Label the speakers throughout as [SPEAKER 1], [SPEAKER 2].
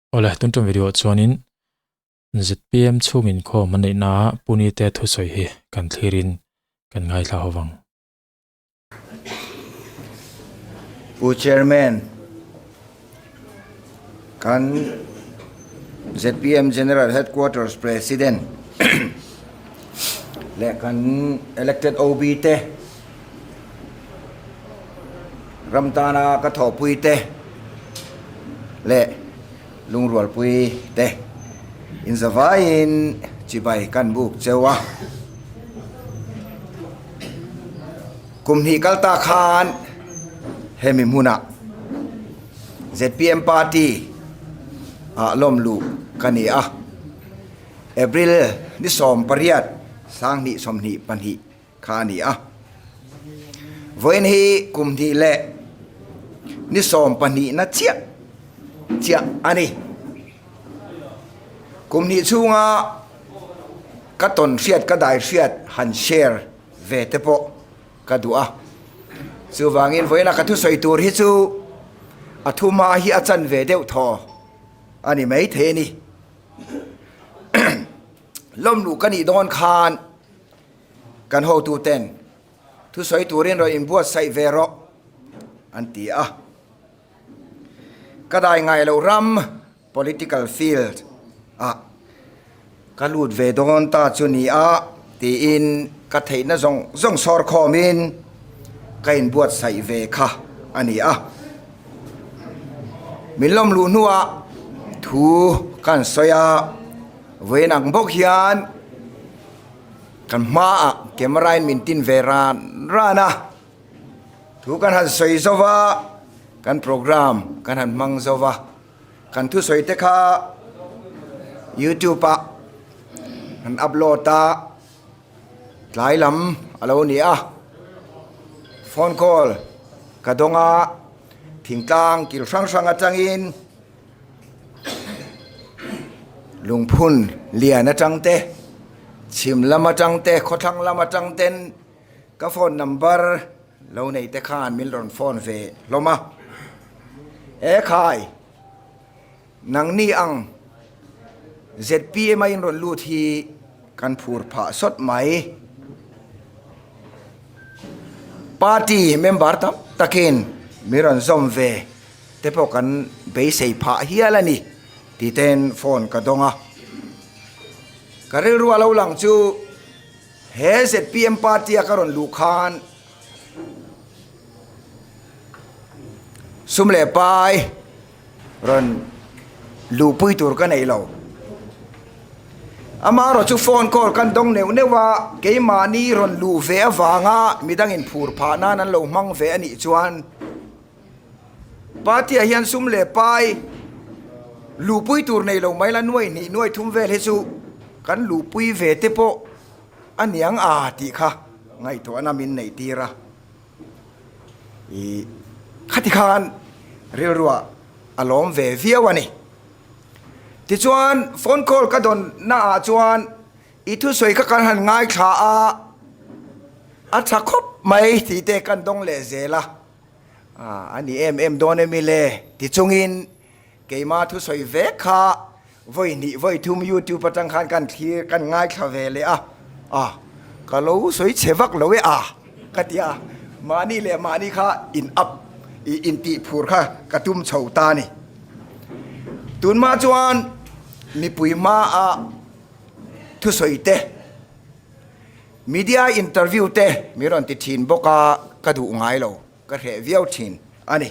[SPEAKER 1] Awle, tun tum video ah chuanin zpm chhung inkhawm an neihna ah Puni te thusawi hi kan thlirin kan ngaithla ho vang.
[SPEAKER 2] Pu Chairman, kan zpm General Headquarters President leh kan elected OB te, Ram tana ka thawhpui te leh lungrualpui te inzavaiin chibai kan buk cheu a. Kum hnih kal ta khan hemi hmunah zpm party ah lawm luh ka ni a. April ni 18 2022 kha a ni a. Vawiin hi kum hnih leh ni sawm pahnihna chiah chiah a ni. Kum hnih chhunga ka tawn hriat ka dai hriat han share ve te pawh ka duh a. Chuvangin vawiina ka thusawi tur hi chu a thu hma hi a chan ve deuh thaw a ni maithei a ni. Lawmluh ka nih dawn khan kan hotuten thusawi turin rawn inbuatsaih ve rawh an ti a. Ka dai ngai loh ram political field ah ka lut ve dawn ta chu ni a tiin ka theihna zawng zawng sawr khawmin ka inbuatsaih ve kha a ni a. Min lawmluh hnuah thu kan sawi a. Vawiin ang bawk hian kan hmaah camera in min tin ve ran ran a, thu kan han sawi zo va, kan program kan han hmang zo va, kan thusawi te kha youtube ah an upload a, tlai lam a lo ni a, phone call ka dawng a, thingtlang kil hrang hrang atangin. Lungphun lian atang te, chhim lam atang te, khawthlang lam atang ten ka phone number lo nei te khan min rawn phone ve hlawm a. E khai, nangni ang zpm a in rawn lut hi kan phur phah sawt mai. Party member tam takin min rawn zawm ve. Te pawh kan beisei phah hial a ni tih ten phone ka dawng a. Ka rilru a lo lang chu he zpm party a ka rawn luh khan sum leh pai rawn luhpui tur ka nei lo. Amaherawh chu phone call kan dawng neuh neuh a, keimahni rawn luh ve avanga midangin phur phah nan an lo hmang ve a nih chuan, Party ah hian sum leh pai luhpui tur nei lo mai la nuai hnih nuai thum vel hi chu kan luhpui ve te pawh a niang a tih kha ngaihtuahna min neih tir a. Ih khati khan rilruah a lawm ve viau a ni. Tichuan phone call ka dawn naah chuan i thusawi kha kan han ngaithla a, a tha khawp mai tih te kan dawng leh zel a. A ni em em dawn em ile ti chungin keima thusawi vek kha vawi hnih vawi thum youtube atang khan kan thlir kan ngaithla ve leh a, a ka lo sawi chhe vak lo e a ka ti a, mahni leh mahni kha in up ih intih phur kha ka tum chho ta a ni. Tunhma chuan mipui hmaah thusawi te. Media interview te min rawn ti thin bawk a, ka duh ngai lo, ka hreh viau thin a ni.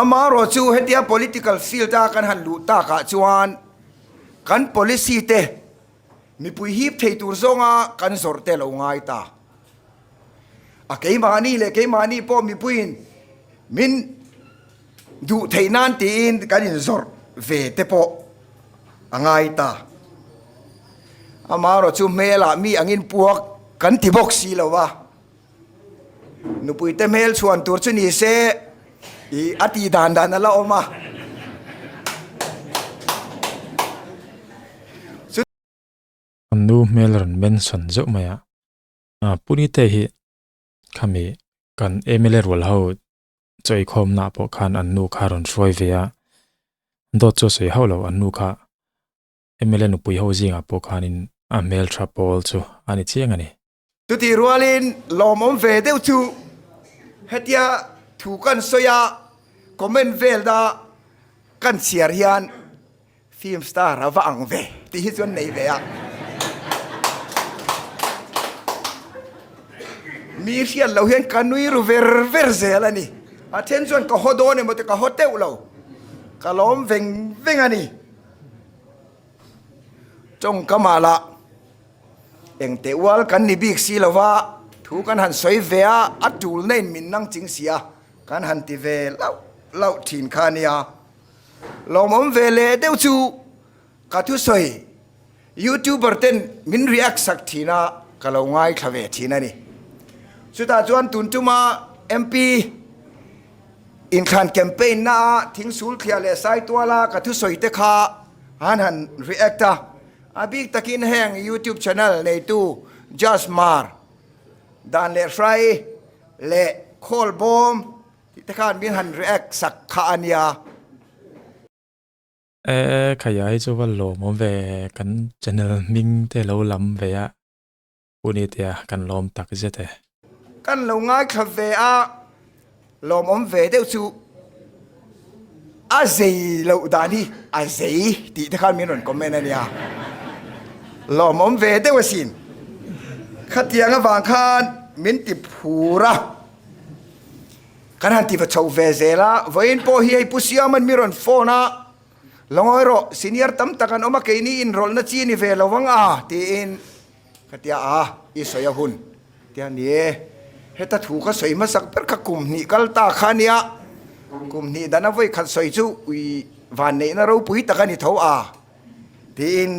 [SPEAKER 2] Amaherawh chu hetia political field a kan han luh takah chuan kan policy te mipui hip thei tur zawnga kan zawrh te lo ngai ta. A keimahni leh keimahni pawh mipuiin min duh theih nan tiin kan inzawrh ve te pawh a ngai ta. Amaherawh chu hmelah mi angin puak kan ti bawk si lo va, nupuite hmel chhuan tur chu ni se ih a tih dan dan a la awm a.
[SPEAKER 1] An nu hmel rawn mention zeuh mai a, Punite hi khami kan MLA rual ho chawikhawmna pawh khan an nu kha rawn hruai ve a. Dawt chu a sawi hauh lo an nu kha mla nupui ho zingah pawh khanin a hmeltha pawl chu a ni chiang a ni.
[SPEAKER 2] Chutih rualin lawmawm ve deuh chu hetia thu kan sawi a, comment vel da kan chhiar hian film star a va ang ve tih hi chuan nei ve a. Mi hriat loh hian ka nui ru ver ver zel a ni. A then chuan ka haw dawn emaw te ka haw teuh lo. Ka lawm veng veng a ni. Tawngkamah lah Engteh ual kan ni bik si lova, thu kan han sawi ve a, a tulna in min nang ching si a, kan han ti ve lauh lauh thin kha a nia. Lawmawm ve leh deuh chu ka thusawi YouTuber ten min react sak thin a, ka lo ngaithla ve thin a ni. Chutah chuan tun tuma MP inthlan campaign na a thingsul thliah leh saituala ka thusawi te kha an han react a, A bik takin heng YouTube channel neitu Jaz Mar, Dan leh Hrai leh Khawl Bawm tih te khan min han react sak kha a nia.
[SPEAKER 1] E khaia hi chu va lawmawm ve kan channel hming te lo lam ve a Pu Nitea kan lawm tak zet e.
[SPEAKER 2] Kan lo ngaithla ve a, lawmawm ve deuh chu a zei loh dan hi a zei tih te khan min rawn comment a nia. Lawmawm ve deuh asin. Khatiang avang khan min ti phur a, kan han ti va chho ve zel a, vawiin pawh hi hei Pu Siama'n mi rawn phone a, Langawi rawh, senior tam tak an awm a, keini inrawlhna chi a ni ve lo vang a, tiin ka tia a, i sawi a hun tia ni e. Heta thu ka sawi hmasak ber kha kum hnih kal ta kha a nia, kum hnih dana vawi khat sawi chu ui vanneihna ropui tak a ni tho a, tiin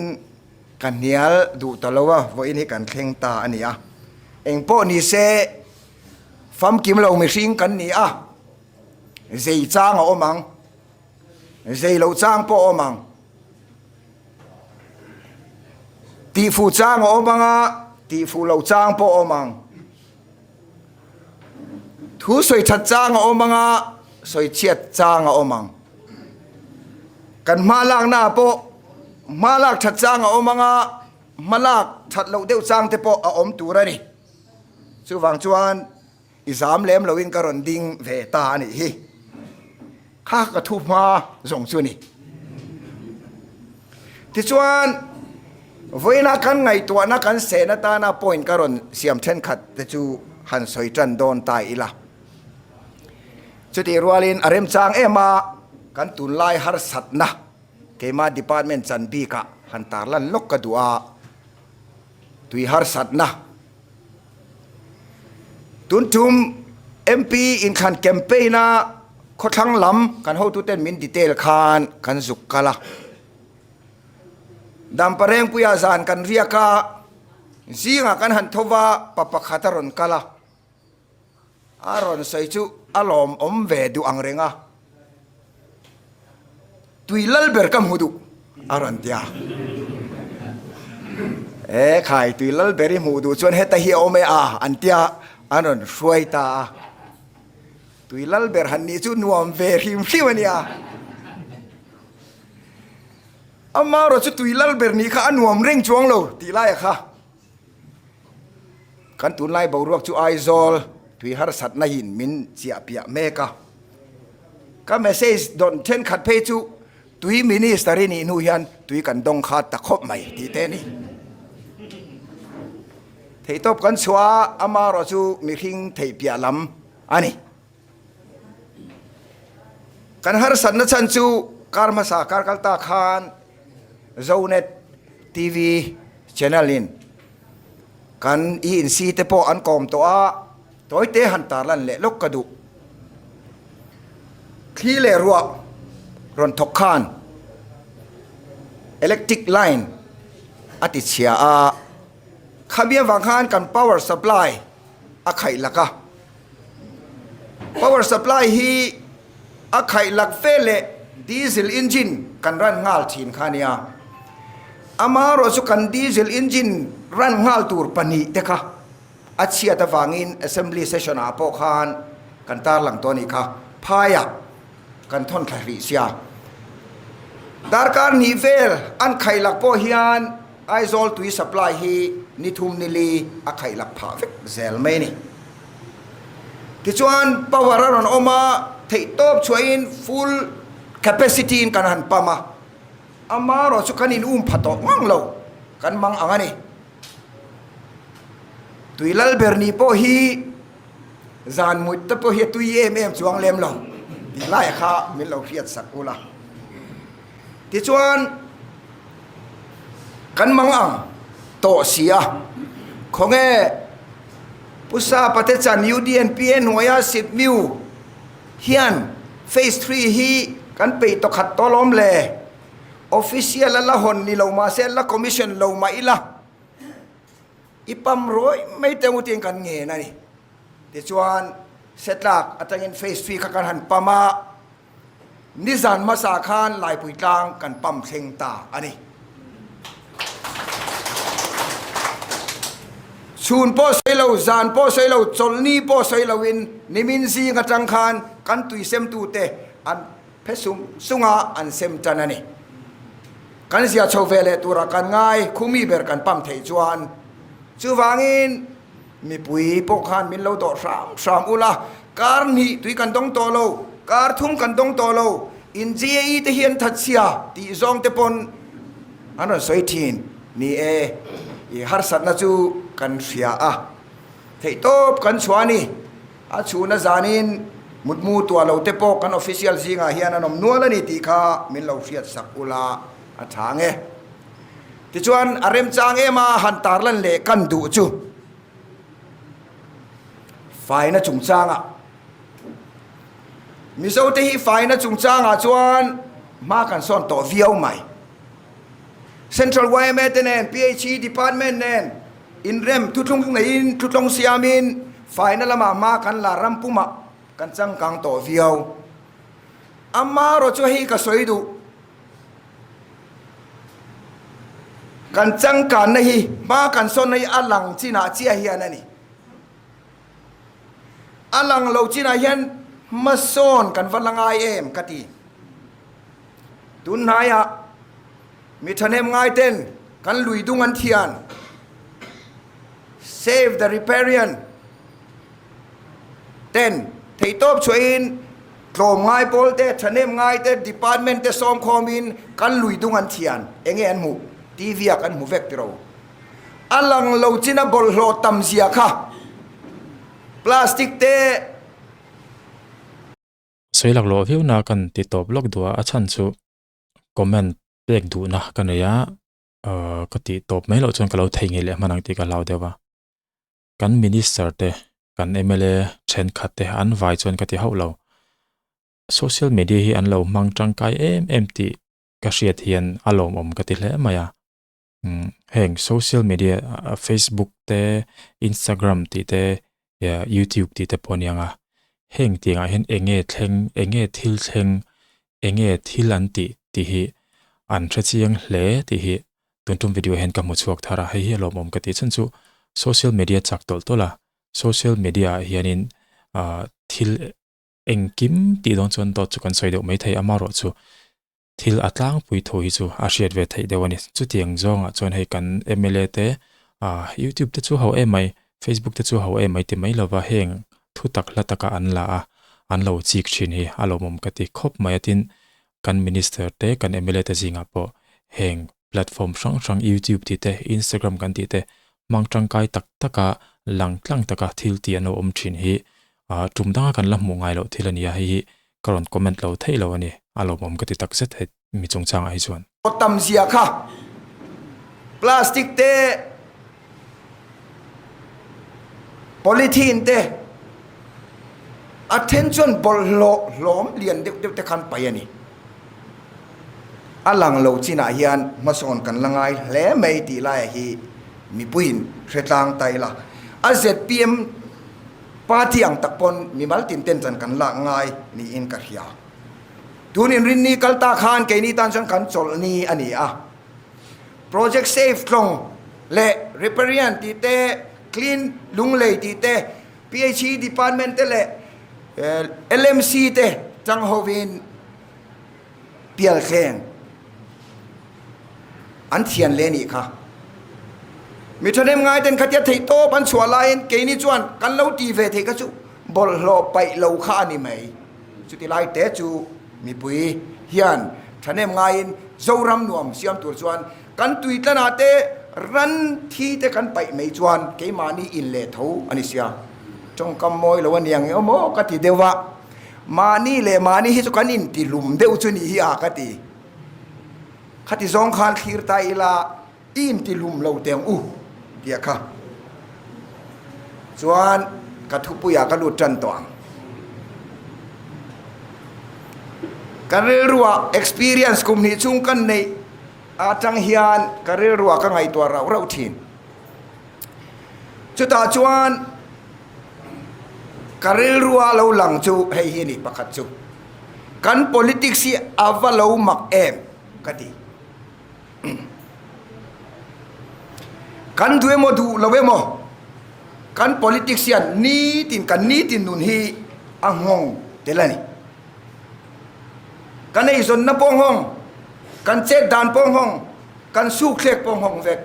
[SPEAKER 2] ka hnial duh ta lo a, vawiin hi kan thleng ta a ni a. Engpawh ni se, famkim lo mihring kan ni a, zei chang a awm ang. Zei loh chang pawh a awm ang. Tihfuh chang a awm ang a, tihfuh loh chang pawh a awm ang. Thu sawi that chang a awm ang a, sawi chhiat chang a awm ang. Kan hma lakna ah pawh hma lak that chang a awm ang a, hma lak that loh deuh chang te pawh a awm tur a ni. Chuvang chuan I zam lem loin ka rawn ding ve ta a nih hi. Kha ka thu hma zawng chu a ni. Tichuan, vawiina kan ngaihtuahna kan sehna atana point ka rawn siam thenkhat te chu han sawi tan dawn ta ila. Chutih rualin a remchang em a, kan tunlai harsatna keimah department chan bikah han tarlan lawk ka duh a, tui harsatna Tun tum MP inthlan campaign a khawthlang lam kan hotuten min detail khan kan zuk kal a. Damparengpuia zan kan riak a, zingah kan han tho va, pa pakhat a rawn kal a. A rawn sawi chu a lawmawm ve duh ang reng a. Tui lal ber ka hmu duh a rawn ti a. E khai tui lal ber i hmuh duh chuan heta hi a awm e a an tia an rawn hruai ta a. Tui lal ber han nih chu nuam ve hrim hrim a nia. Amaherawh chu tui lal ber nih kha a nuam reng chuang lo tih laia kha. Kan tunlai boruak chu Aizawl tui harsatna in min chiah piah mek a. Ka message dawn thenkhat phei chu tui minister i nih hnu hian tui kan dawng kha ta khawp mai tih te a ni. Theihtawp kan chhuah a, amaherawh chu mihring theih piah lam a ni. Kan harsatna chhan chu kar hmasa kar kal ta khan Zonet TV channel in kan ENC te pawh an kawm tawh a, tawite han tarlan leh lawk ka duh. Thli leh ruah rawn thawk khan electric line a ti chhia a, khami avang khan kan power supply a khaih lak a. Power supply hi a khaih lak fe leh diesel engine kan run nghal thin kha nia. Amaherawh chu kan diesel engine run nghal tur pahnih te kha a chhiat avangin assembly session ah pawh khan kan tarlang tawh a nih kha. Phaiah kan thawn thla hrih sia. Darkar hnih vel an khaihlak pawh hian Aizawl tui supply hi ni thum ni li a khaihlak phah vek zel mai a ni. Tichuan power a rawn awm a, theihtawp chhuahin full capacity in kan han pump a, amaherawhchu kan in um pha tawh ngang lo, kan mang ang a ni. Tui lal ber ni pawh hi zan mut te pawh hi a tui em em chuang lem lo tih lai kha min lo hriat sak ula. Tichuan kan mang ang tawh si a, khawnge Pu Sapa te chan UDNPA hnuaia Sipmiu hian Phase Three hi kan peih tawkhat tawh lawm le? Official a la hawn ni lo mahse la commission lo mah ila i pam rawih mai teh ngawtin kan ngen a ni. Tichuan setlak atangin phase three kha kan han pam a, nizan hmasa khan Laipui tlang kan pam thleng ta a ni. Chhun pawh sawi lo, zan pawh sawi lo, chawlhni pawh sawi loin nimin zing atang khan kan tuisemtute an Phe sung sunga an sem tan a ni. Kan zia chho ve leh tura kan ngai khumi ber kan pam theih chuan chuvangin mipui pawh khan min lo dawh hram hram ula, kar hnih tui kan dawng tawh lo, kar thum kan dawng tawh lo, in GAE te hi an that chhia tih zawng te pawn an rawn sawi thin. Ni e, i harsatna chu kan hria a, theihtawp kan chhuah a ni. A chhuna zanin mutmu tuah lo te pawh kan official zingah hian an awm nual a ni tih kha min lo hriat sak ula a tha ang e. Tichuan a remchang em a han tarlan leh kan duh chu faina chungchangah Mizote hi faina chungchangah chuan hma kan sawn tawh viau mai. Central yma te nen, PHE department nen inrem thuthlung neiin thutlawng siamin faina lamah hma kan la ram pumah kan changkang tawh viau. Amaherawh chu hei ka sawi duh, kan changkanna hi hma kan sawnna hi a lang chinah chiah hian a ni. A lang lo chinah hian hmasawn kan va la ngai em ka ti. Tun hnaiah mi thahnem ngaiten kan lui dung an thian, Save the Riparian ten theihtawp chhuahin tlawm ngai pawl te, thahnem ngai te, department te sawmkhawmin kan lui dung an thian. Enge an hmuh? TV ah kan hmu vek tiro. A lang lo china bawlhhlawh tam zia kha plastic te.
[SPEAKER 1] Sawi lak lawh viau na kan ti tawp lawk duh a, a chhan chu comment pek duhna ka nei a, ka tih tawp mai loh chuan ka lo thei ngei leh hman ang tih ka hlau deuh a. Kan minister te, kan mla thenkhat te an vai chuan ka ti hauh lo. Social media hi an lo hmang tangkai em em tih ka hriat hian a lawmawm ka ti hle mai a. Heng social media Facebook te Instagram tih te YouTube tih te pawh a ni ang a, heng tiangah hian eng nge thleng eng nge thil thleng eng nge thil an tih tih hi an hre chiang hle tih hi tun tum video hian ka hmu chhuak thar a, hei hi a lawmawm ka tih chhan chu social media chak tawlh tawlh a, social media ah hianin thil engkim tih dawn chuan dawt chu kan sawi deuh maithei amaherawh chu Thil a tlangpui tho hi chu a hriat ve theih deuh a ni. Chutiang zawngah chuan hei kan mla te ah YouTube te chu ho em mai, Facebook te chu ho em mai ti mai lova heng thu tak hla taka an la a, an lo chik thin hi a lawmawm ka ti khawp mai a tin kan Minister te kan mla te zingah pawh heng platform hrang hrang YouTube tih te Instagram kan tih te hmang tangkai tak taka lang tlang taka thil tih an lo awm thin hi ah tum danga kan la hmuh ngai loh thil a ni a, hei hi Ka rawn comment lo theih lo a ni, a lawmawm ka ti tak zet he mi chungchangah hi chuan.
[SPEAKER 2] Tam zia kha plastic te, polythene te, a then chuan bawlhhlawh hlawm lian deuh deuh te khan paih a ni. A lang lo chinah hian hmasawn kan la ngai hle mai tih laiah hi mipuiin hre tlang ta ila. A zpm Party ang tak pawn mimal tin ten chan kan lak ngai niin ka hria. Tun inrinni kal ta khan keini tan chuan kan chawlh ni a ni a. Project Save Tlawng leh Riparian tih te, Clean Lunglei tih te, PHE Department te leh LMC te chang hovin pialthleng. an thian leh nih kha. Mi thahnem ngai ten khatia theih tawp an chhuah laiin keini chuan kan lo ti ve theih kha chu bawlhhlawh paih lo kha a ni mai. Chuti lai te chu mipui hian thahnem ngaiin Zoram nuam siam tur chuan kan tui tlanah te ran thi te kan paih mai chuan keimahni in leh tho a ni sia. Tawngkam mawi lo a niang emaw maw ka ti deuh a, mahni leh mahni hi chu kan intihlum deuh chu nih hi a ka ti. Khati zawng khan thlir ta ila i intihlum lo teh ang u tih a kha. Chuan ka thupuiah ka lut tan tawh ang. Ka rilruah experience kum hnih chhung kan neih atang hian ka rilruah ka ngaihtuah rauh rauh thin. Chutah chuan ka rilrua lo lang chu hei hi a ni pakhat chu. Kan politics hi a va lo mak em ka ti. Kan duh emaw duh lo emaw kan politics hian nitin kan nitin nun hi a nghawng tel a ni. Kan eizawnna pawh nghawng, kan chet dan pawh nghawng, kan sukthlek pawh nghawng vek.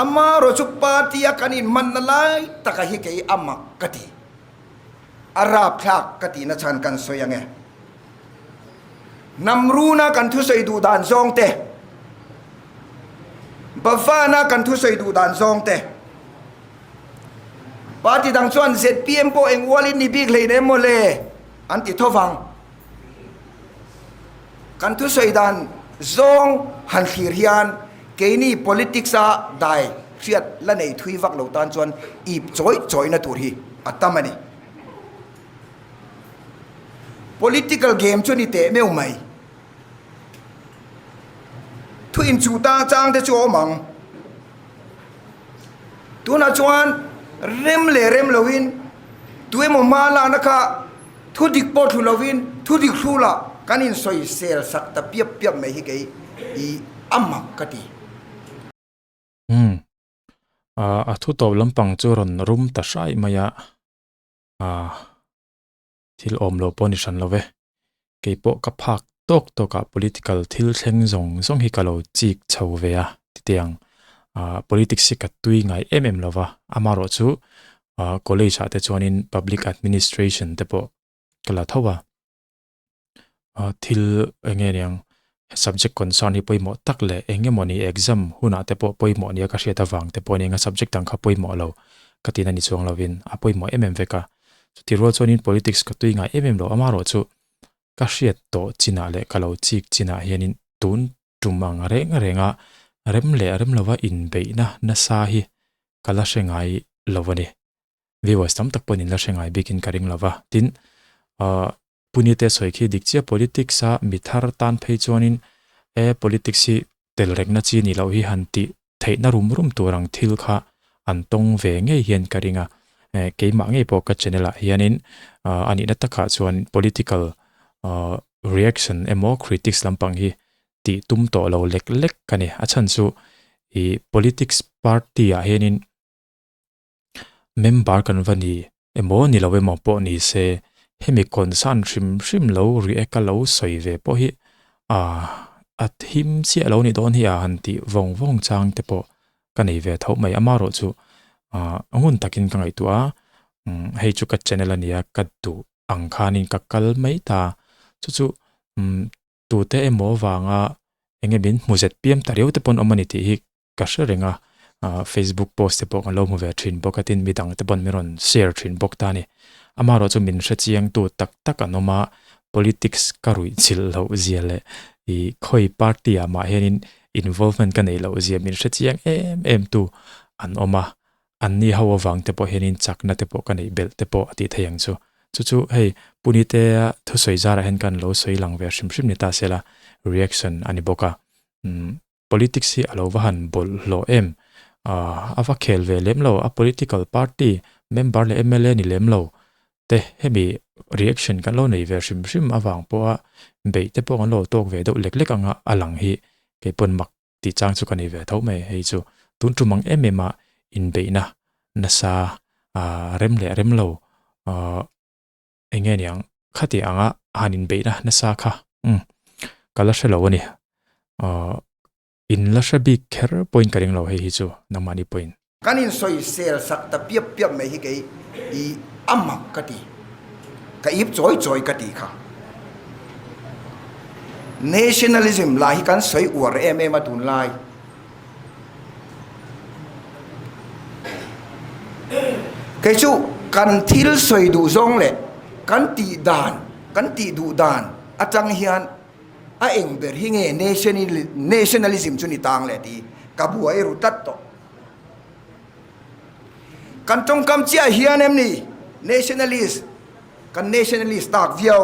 [SPEAKER 2] Amaherawh chu party a kan inhmanna lai taka hi kei a mak ka ti. A rapthlak ka tihna chhan kan sawi ang e. Hnam runa kan thusawi duh dan zawng te, Bavana kan thusawi duh dan zawng te, party dang chuan zpm pawh eng ualin ni bik hlein em maw le an ti tho vang. Kan thusawi dan zawng han thlir hian keini politics a dai hriat la nei thui vak lo tan chuan ip chawi chawina tur hi a tam a ni. Political game chu ni teh meuh mai. Thu inchuh tang chang te chu a awm ang. Tunah chuan rem leh rem loin tu emaw hma lakna kha thu dik pawh thlu loin thu dik hrulah kan insawisel sak ta piap piap mai hi kei i a mak ka ti.
[SPEAKER 1] Umm. A thu tawp lampang chu rawn rum ta hraih mai a. Ah, thil awm lo pawh ni hran lo ve. Kei pawh ka phak tawk tawk ah political thil thleng zawng zawng hi ka lo chik chho ve a titiang. Ah, politics hi ka tui ngai em em lo va, amaherawh chu ah college ah te chuanin public administration te pawh ka la tho a. Thil eng nge niang subject concern hi pawimawh tak leh eng emawni exam hunah te pawh pawimawh nia ka hriat avang te pawh a ni eng a subject dang kha pawimawh lo ka tihna ni chuang lovin a pawimawh em em vek a. Chuti rual chuanin politics ka tui ngai em em lo amaherawh chu ka hriat tawh chinah leh ka lo chik chinah hianin tun tum ang reng renga rem leh rem lova inbeihna nasa hi ka la hre ngai lo a ni. Viewers tam tak pawhin in la hre ngai bikin ka ring lova. Tin, ahh Punite sawi khi dik chiah politics a mi thar tan phei chuanin e politics hi tel rekna chi ni loh hi han tih theihna rum rum tur ang thil kha an tawng ve ngei hian ka ring a. Eh keimah ngei pawh ka channel ah hianin ahh a nihna takah chuan political ahh reaction emaw critics lampang hi tih tum tawh lo lek lek ka ni. A chhan chu ih politics party ah hianin Member kan va ni emaw ni lo emaw pawh ni se, hemi concern hrim hrim lo react a lo sawi ve pawh hi ah a thim chiah lo ni dawn hi a han tih vawng vawng chang te pawh ka nei ve tho mai. Amaherawh chu ah ngun takin ka ngaihtuah a, hei chu ka channel a nia ka duh ang khanin ka kal mai ta, chu chu umm tute emaw vanga enge min hmu zet piam ta riau te pawn awm a ni tih hi ka hre reng a, Facebook post te pawh kan lo hmu ve thin bawk a tin midang te pawn min rawn share thin bawk ta a ni. Amaherawh chu min hre chiang tu tak tak an awm a, politics ka ruih chilh loh zia leh ih khawi party ah mah hianin involvement ka neih loh zia min hre chiang em em tu an awm a, anni ho avang te pawh hianin chakna te pawh ka neih belh te pawh a tih theih ang chu. Chu chu hei Punite-a thusawi zarah hian kan lo sawi lang ve hrim hrim ni ta se la, reaction a ni bawk a. Umm. Politics hi a lo va han bawlhhlawh em? A va khel ve lem lo, a political party member leh mla ni lem lo te hemi reaction kan lo nei ve hrim hrim avang pawha beih te pawh kan lo tawk ve deuh lek lek anga a lang hi kei pawn mak tih chang chu ka nei ve tho mai. Hei chu tun tum ang em em a inbeihna nasa rem leh rem lo eng nge niang khati anga han inbeihna nasa kha umm ka la hre lo a ni. Ahh. In la hre bik kher pawhin ka ring lo hei hi chu nangmahni pawhin.
[SPEAKER 2] Kan insawisel sak ta piap piap mai hi kei i a mak ka ti, ka ip chawi chawi ka ti kha. Nationalism lah hi kan sawi uar em em a tunlai. Kei chu kan thil sawi duh zawng leh kan tih dan, kan tih duh dan atang hian a eng ber hi nge nationalism chu ni tang leh tih ka buai ru tlat tawh. Kan tawngkam chiah hian em ni nationalist kan nationalist tak viau.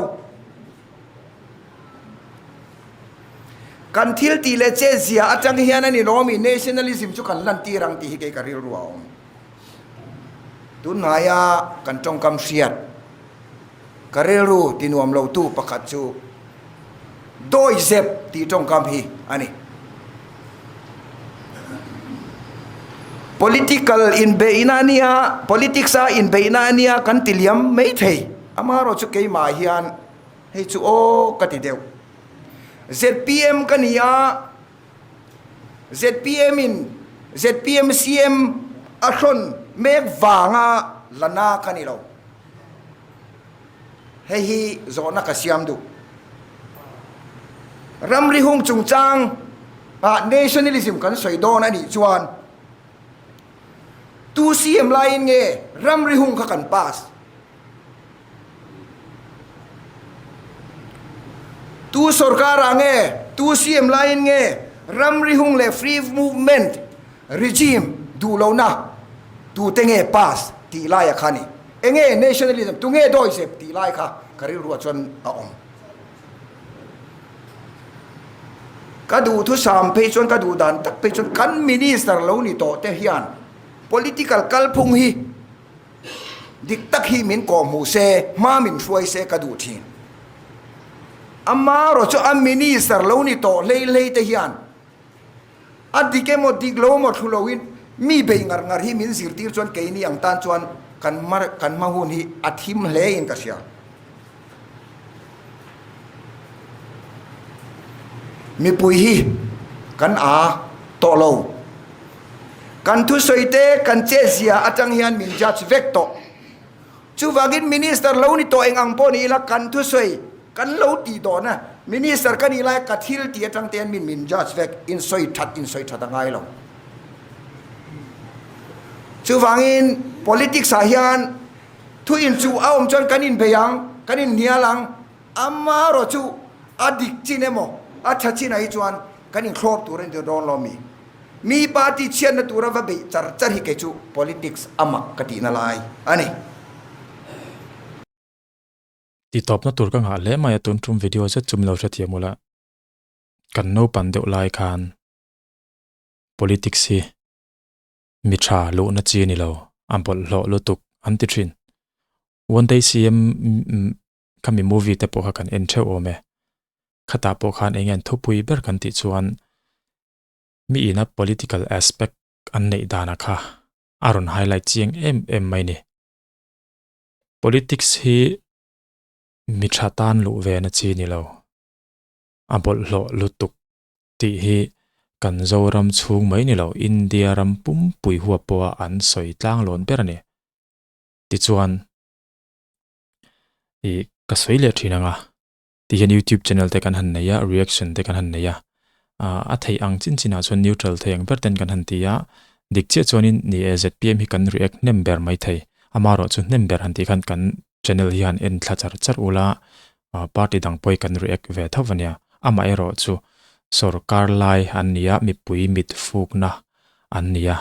[SPEAKER 2] Kan thil tih leh chet zia atang hian a ni lawmi nationalism chu kan lantir ang tih hi kei ka rilru a awm. Tunhnaia kan tawngkam hriat ka rilru ti nuam lo tu pakhat chu dawizep tih tawngkam hi a ni. Political inbeihna a nia, politics a inbeihna a nia kan ti liam mai thei. Amaherawhchu keimah hian hei chu aw ka ti deuh. Zpm ka ni a, zpm in zpm CM a hrawn mek vanga la na ka ni lo. Hei hi zawhna ka siam duh. Ramri hung chungchang ah nationalism kan sawi dawn a nih chuan tu CM laiin nge ramri hung kha kan pass? Tu sorkar ah nge, tu CM laiin nge ramri hung leh free movement regime duh lohna tute nge pass tih laia kha a ni. Enge nationalism, tunge dawizep tih lai kha ka rilruah chuan a awm. Ka duhthusam phei chuan, ka duh dan tak phei chuan kan minister lo ni tawh te hian political kalphung hi dik tak hi min kawhhmuh se, hma min hruai se ka duh thin. Amaherawhchu a minister lo ni tawh hlei hlei te hian A dik emaw dik lo emaw thlu loin mi bei ngar ngar hi min zirtir chuan keini ang tan chuan kan hma kan hma hun hi a thim hle in ka hria. Mipui hi kan a tawh lo. Kan thusawi te kan chetzia atang hian min judge vek tawh. Chuvangin Minister lo ni tawh eng ang pawh ni ila kan thusawi kan lo tih dawn a, Minister ka nih lai ka thil tih atang te hian min min judge vek, in sawi that in sawi that a ngai lo. Chuvangin politics ah hian thu inchuh a awm chuan kan inbei ang, kan inhnial ang, amaherawh chu a dik chin emaw a tha chin ah hi chuan kan inthlawp tur a ni dawn lo mi. Mi party chhiatna tura va beih char char hi kei chu politics a mak ka tihna lai a ni.
[SPEAKER 1] Titawpna tur ka nghah hle mai a tun tum video zet chu min lo hrethiam ula. Kan naupan deuh lai khan politics hi mi tha luhna chi a ni lo, a bawlhhlawh lutuk an ti thin. One day CM khami movie te pawh kha kan en theuh awm e. Khatah pawh khan eng nge an thupui ber kan tih chuan mi ina political aspect an neih dana kha a rawn highlight chiang em em mai ni. Politics hi mi tha tan luh ve na chi ni lo, a bawlhhlawh lutuk tih hi kan Zoram chhung mai ni lo India ram pumpui huap pawha an sawi tlanglawn ber a ni. Tichuan ih ka sawi leh thin ang a. Ti hian youtube channel te kan han nei a, reaction te kan han nei a, a theih ang chin chin ah chuan neutral thei ang ber ten kan han ti a, dik chiah chuanin ni e zpm hi kan react hnem ber mai thei, amaherawh chu hnem ber han tih khan kan channel hi han en thla char char ula, party dang pawh hi kan react ve tho ania, amaherawh chu sorkar lai an ni a, mipui mit fukna an ni a,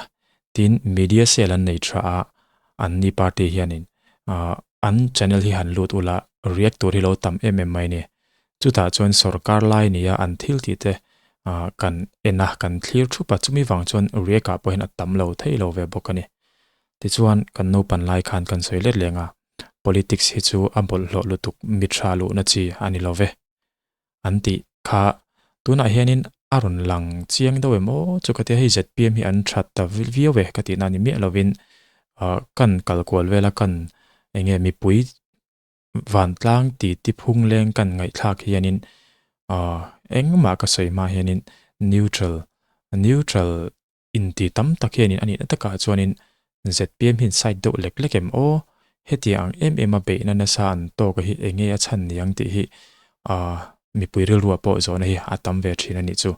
[SPEAKER 1] tin media cell an nei tha a, anni party hianin An channel hi han lut ula react tur hi lo tam em em mai ni. Chutah chuan sorkar lai nia an thil tih te kan en a, kan thlir thup a, chumi vang chuan react ah pawh hian a tam lo thei lo ve bawk a ni. Tichuan kan naupan lai khan kan sawi let leng a, politics hi chu a bawlhhlawh lutuk mi tha luhna chi a ni lo ve. An tih kha tunah hianin a rawn lang chiang deuh em aw chu ka tia hei zpm hi an that ta viau e ka tihna ni miah lovin ah kan kal kual vel a kan eng nge mipui vantlang ti ti phung leng kan ngaihthlak hianin ah engmah ka sawi hma hianin neutral. Neutral inti tam tak hianin a nihna takah chuanin zpm hian side deuh lek lek em aw, hetiang ang em em a beihna nasa an tawk a hi enge a chhan ni ang tih hi ah mipui rilruah pawh zawhna hi a tam ve thin a nih chu.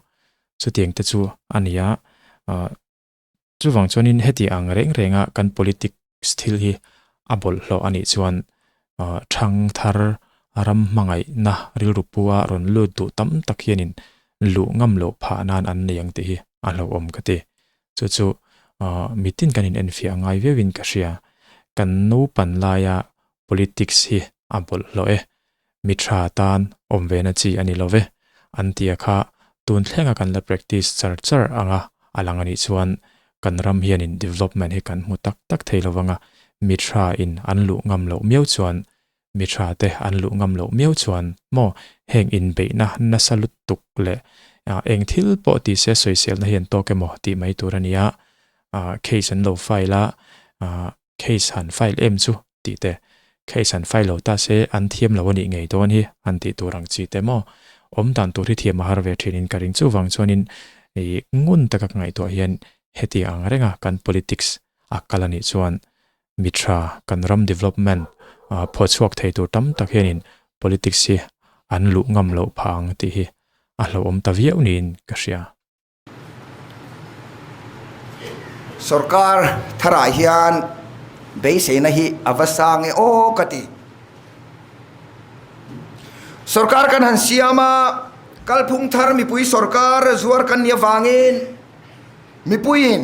[SPEAKER 1] Chutiang te chu a ni a, ah chuvang chuanin heti ang reng renga kan politics thil hi a bawlhhlawh a nih chuan ah thang thar ram hmangaihna rilru pua rawn lut duh tam tak hianin luh ngam loh phah nan an nei ang tih hi a hlauhawm ka ti. Chu chu mitin kan in enfiah ngai viauin ka hria. Kan naupan laia politics hi a bawlhhlawh e, mi tha tan awm ve na chi a ni lo ve an ti a kha tun thlenga kan la practice char char anga a lang a nih chuan kan ram hianin development hi kan hmu tak tak thei lo vanga mi tha in an luh ngam loh miau chuan Mi tha te an luh ngam loh miau chuan maw heng inbeihna nasa lutuk leh eng thil pawh ti se sawiselna hi an tawk emaw tih mai tur a nia, case an lo file a, case han file em chu tih te, case han file lo ta se an thiam lo a nih ngei dawn hi han tih tur ang chi te maw awm dan tur hi thiam a har ve thin in ka ring. Chuvang chuanin ngun taka ka ngaihtuah hian heti ang renga kan politics a kal a nih chuan Mi tha kan ram development phuah chhuak thei tur tam tak hianin politics hi an luh ngam loh phah ang tih hi a hlauhawm ta viau niin ka hria.
[SPEAKER 2] Sorkar tharah hian beiseina hi a va sang e aw ka ti. Sorkar kan han siam a, kalphung thar mipui sorkar zuar kan nih avangin mipuiin,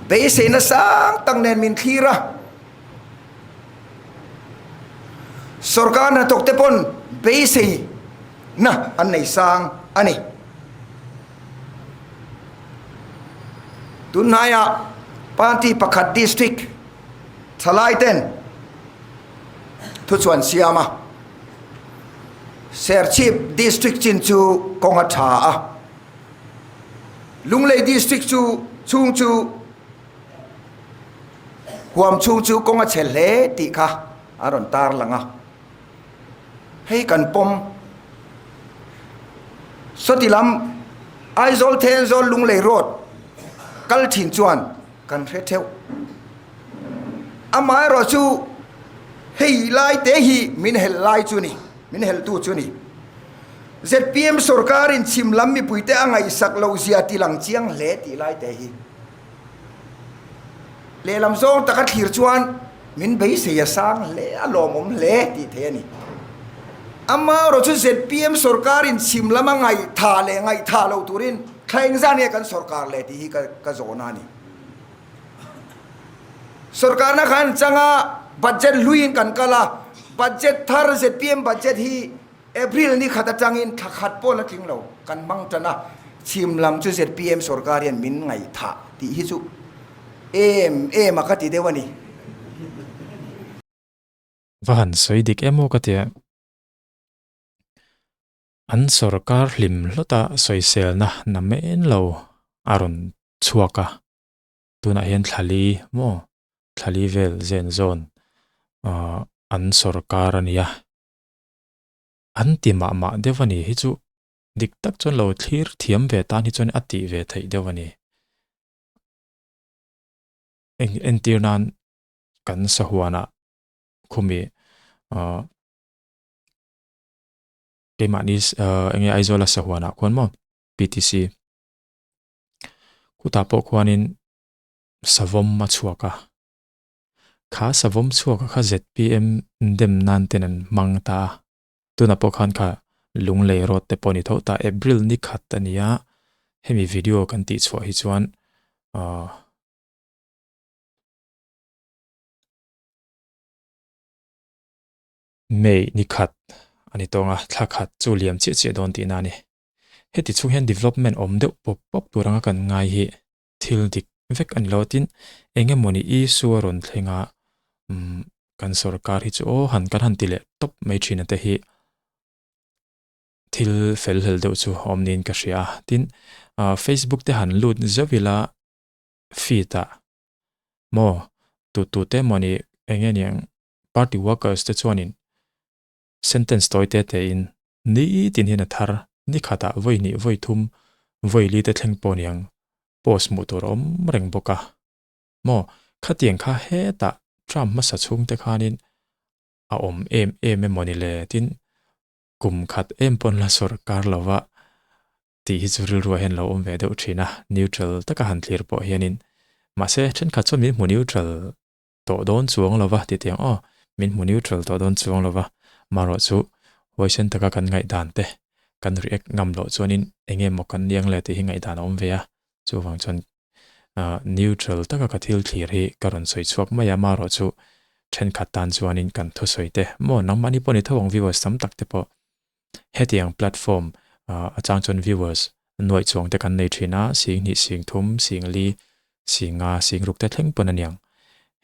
[SPEAKER 2] Beiseina sang tak nen min thlir a, sorkar hnathawk te pawn beiseina an nei sang a ni. Tunhnaiah party pakhat district thalai ten thuchuan siam a, Serchhip district chin chu kawng a tha a. Lunglei District chu chhung chu huam chhung chu kawng a chhe hle tih kha a rawn tar lang a, hei kan pawm sawti lam Aizawl Thenzawl Lunglei Road kal thin chuan kan hre theuh. Amaherawh chu hei lai te hi min helh lai chu ni, min helhtu chu ni. Zpm sorkarin chhim lam mipuite a ngaihsak loh zia ti lang chiang hle tih lai te hi lehlam zawng taka thlir chuan min beisei a sang hle, a lawmawm hle tih theih a ni. Amaherawh chu zpm sorkarin chhim lam a ngaihtha leh ngaihtha lo turin thla engzah nge kan sorkar leh tih hi ka zawhna a ni. Sorkarna khan chang a, budget hluiin kan kal a, budget thar zpm budget hi April ni khat atangin thla khat pawh la tling lo kan hmang tan a, chhim lam chu zpm sorkar hian min ngaihthah tih hi chu em em a ka ti deuh a ni.
[SPEAKER 1] Va han sawi dik em aw ka tia. An sorkar hlim hlawta sawiselna na men lo a rawn chhuak a, tunah hian thlali maw thlali vel zen zawn an sorkar a nia. An ti mah mah deuh a ni hi chu dik tak chuan lo thlir thiam ve tan hi chuan a tih ve theih deuh a ni. Eng entir nan kan sahuanah khumi ah keimahni ah enge Aizawla sahuanah khuan maw PTC khutah pawh khuanin savawm a chhuak a. Kha savawm chhuaka kha zpm dem nan ten an hmang ta a, tunah pawh khan kha Lunglei road te pawh a ni tho ta, April ni khat a ni a, hemi video kan tih chhuah hi chuan ahh May ni khat a ni tawng a, thla khat chu liam chiah chiah dawn tihna a ni. Heti chhung hian development awm deuh pawp pawp tur anga kan ngai hi thil dik vek a ni lo tin eng emawni issue a rawn thleng a umm kan sorkar hi chu aw han kan han ti leh tawp mai thin a te hi thil fel hlel deuh chu a awm niin ka hria a tin ah facebook te han lut zeuh ila feed ah maw tu tu te emawni eng nge niang party workers te chuanin sentence tawi te te in nitin hian a thar. Ni khatah vawi hnih vawi thum vawi li te thleng pawh niang post hmuh tur a awm reng bawk a. Maw, khatiang kha hetah Trump hmasa chhungte khanin a awm em em emaw ni le tin kum khat em pawn la sawrkar lova tih hi chu rilruah hian lo awm ve deuh thin a, neutral taka han thlir pawh hianin mahse thenkhat chuan min hmu neutral tawh dawn chuang lova ti tiang aw, min hmu neutral tawh dawn chuang lova marawh chu huaisen taka kan ngaihdan te kan react ngam loh chuanin eng emaw kan niang le tih hi ngaihdan a awm ve a, chuvang chuan neutral taka ka thil thlir hi ka rawn sawi chhuak mai a, marawh chu thenkhat tan chuanin kan thusawi te maw nangmahni pawh ni tho ang viewers tam tak te pawh hetiang platform atang chuan viewers nuaih chuang te kan nei thin a, sing hnih, sing thum, sing li, sing nga, sing ruk te thleng pawn a niang.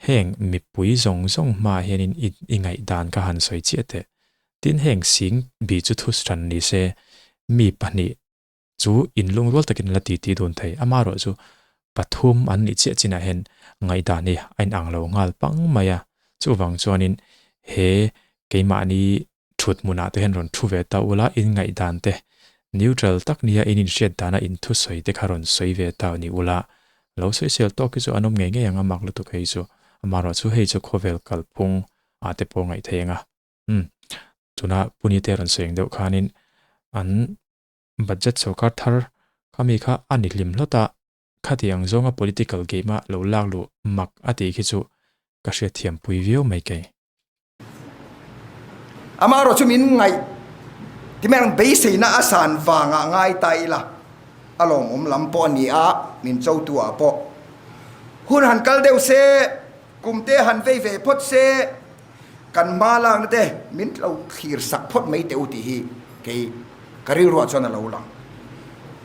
[SPEAKER 1] Heng mipui zawng zawng hmaah hianin i i ngaihdan ka han sawi chiah teh. Tin heng sing bi chu thu hran ni se mi pahnih chu inlungrual takin la titi dun thei. Amaherawh chu pathum an nih chiah chinah hian ngaihdan hi a inang lo nghal pang mai a. Chuvang chuanin he keimahni thut hmunah te hian rawn thu ve ta ula, in ngaihdan te neutral tak nia in inhriat dana in thusawi te kha rawn sawi ve ta ni ula, lo sawisel tawk hi chu an awm ngei ngei ang a mak lutuk hei chu. Amaherawh chu hei chu khawvel kalphung ah te pawh ngaih thei ang a. Umm tuna Punite rawn sawi ang deuh khanin an Budget sorkar thar kha mi kha a ni hlim hlawt a, khatiang zawnga political game a lo lak luh mak a tih khi chu ka hriatthiam pui viau mai kei.
[SPEAKER 2] Amaherawh chu min ngaih ti mai ang beiseina a san vangah ngai ta ila a lawmawm lam pawh a ni a, min chotu ah pawh hun han kal deuh se, kum te han vei ve phawt se, Kan hma lakna te min lo thlir sak phawt mai teh u tih hi kei ka rilruah chuan a lo lang.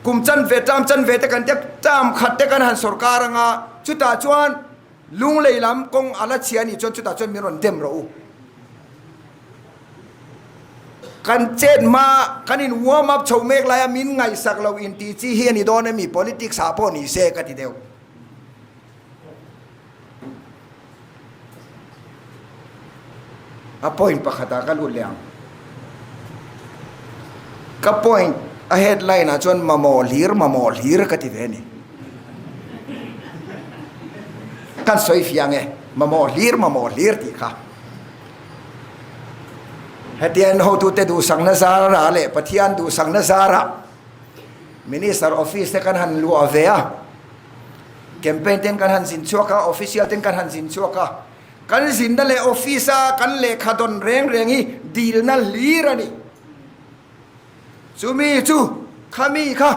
[SPEAKER 2] Kum chanve term chanve te kan tia term khat te kan han sawrkar anga chutah chuan lunglei lam kawng a la chhia anih chuan chutah chuan min rawn dem rawh u. Kan chet hma kan in warm up chho mek laia min ngaihsak lo intih chi hi a ni dawn emi politics ah pawh ni se ka ti deuh. A point pakhatah ka lut leh ang. Ka point a headline ah chuan mamawh hlir mamawh hlir ka ti ve a ni. Kan sawi fiah ang e, mamawh hlir mamawh hlir tih kha. Hetiang hotute duhsakna zarah leh Pathian duhsakna zarah Minister office te kan han luah ve a. Campaign ten kan han zin chhuak a, official ten kan han zin chhuak a, kan zinna leh office a kan lehkha dawn reng reng hi dilna hlir a ni. Chumi chu khami kha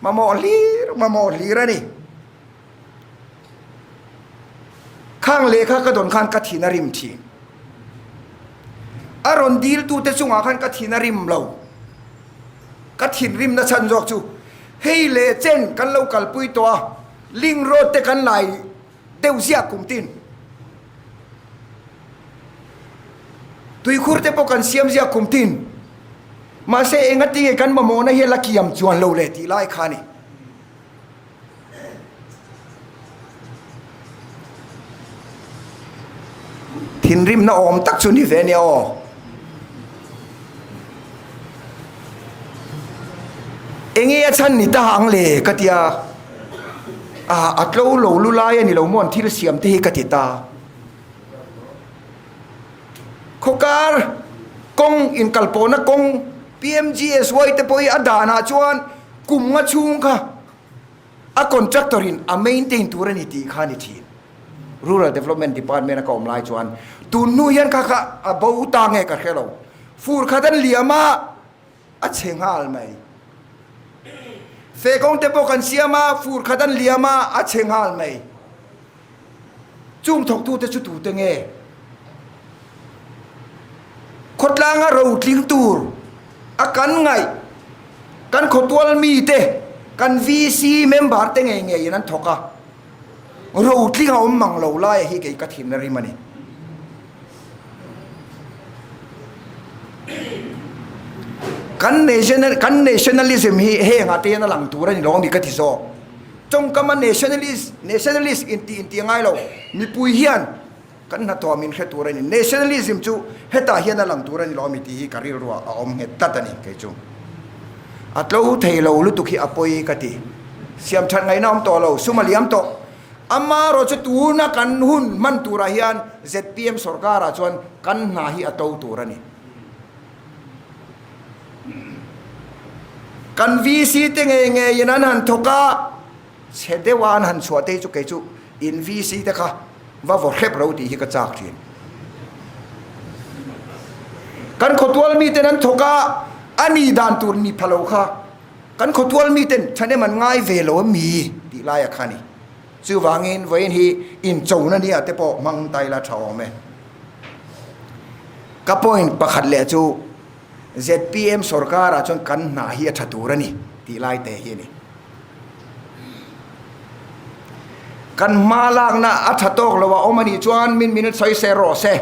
[SPEAKER 2] mamawh hlir mamawh hlir a ni. Khang lehkha ka dawn khan ka thin a rim thin. A rawn dil tute chungah khan ka thin a rim lo. Ka thinrimna chhan zawk chu hei leh chen kan lo kalpui tawh a, link road te kan lai deuh ziah kum tin. Tuikhur te pawh kan siam ziah kum tin. Mahse engatinge kan mamawhna hi a la kiam chuan lo le tih lai kha a ni. Thinrimna awm tak chu ni ve nia aw. Enge a chhan ni ta ang le ka tia a a tlo lo lu lai a ni lo maw an thil siam te hi ka ti ta. Khawkar kawng inkalpawhna kawng PMGSY te pawh hi a danah chuan kum nga chhung kha a contractor in a maintain tur a ni tih kha a ni thin. Rural Development Department a ka awm lai chuan tun hnu hian kha kha a bo ta nge ka hre lo. Fur khat an liam a, a chhe nghal mai. Fe kawng te pawh kan siam a, fur khat an liam a, a chhe nghal mai. Chung thawktute chu tute nge? Khawtlanga rotling tur a kan ngaih, kan khawtual mite, kan VC member te ngei ngeiin an thawk a, rotling a awm mang lo laia hi kei ka thinna rim a ni. Kan national kan nationalism hi hengah te hian a lang tur a ni lo ami ka ti zawk. Tawngkama nationalist nationalist intih intih a ngai lo. Mipui hian. Kan hnathawh min hre tur a ni. Nationalism chu hetah hian a lang tur a ni lo a mi tih hi ka rilruah a awm nghet tlat a ni kei chu. A tlo thei lo lutuk hi a pawi ka ti. Siam that ngaihna awm tawh lo, sum a liam tawh. Amaherawh chu tuna kan hun hman turah hian zpm sorkarah chuan kan hna hi a tlo tur a ni. Kan VC te ngei ngeiin an han thawk a. Chhe deuha an han chhuah te hi chu kei chu in VC te kha va vaw hrep ro tih hi ka chak thin. Kan khawtual miten an thawk a, a ni dan tur ni pha lo kha kan khawtual miten thahnem an ngai ve lo a mi tih laia kha a ni. Chuvangin vawiin hi inchona nia te pawh hmang ta ila tha awm e. Ka point pakhat leh chu zpm sorkarah chuan kan hna hi a tha tur a ni tih lai te hi a ni. Kan hma lakna a tha tawk lo a awm a nih chuan min min sawi se rawh se.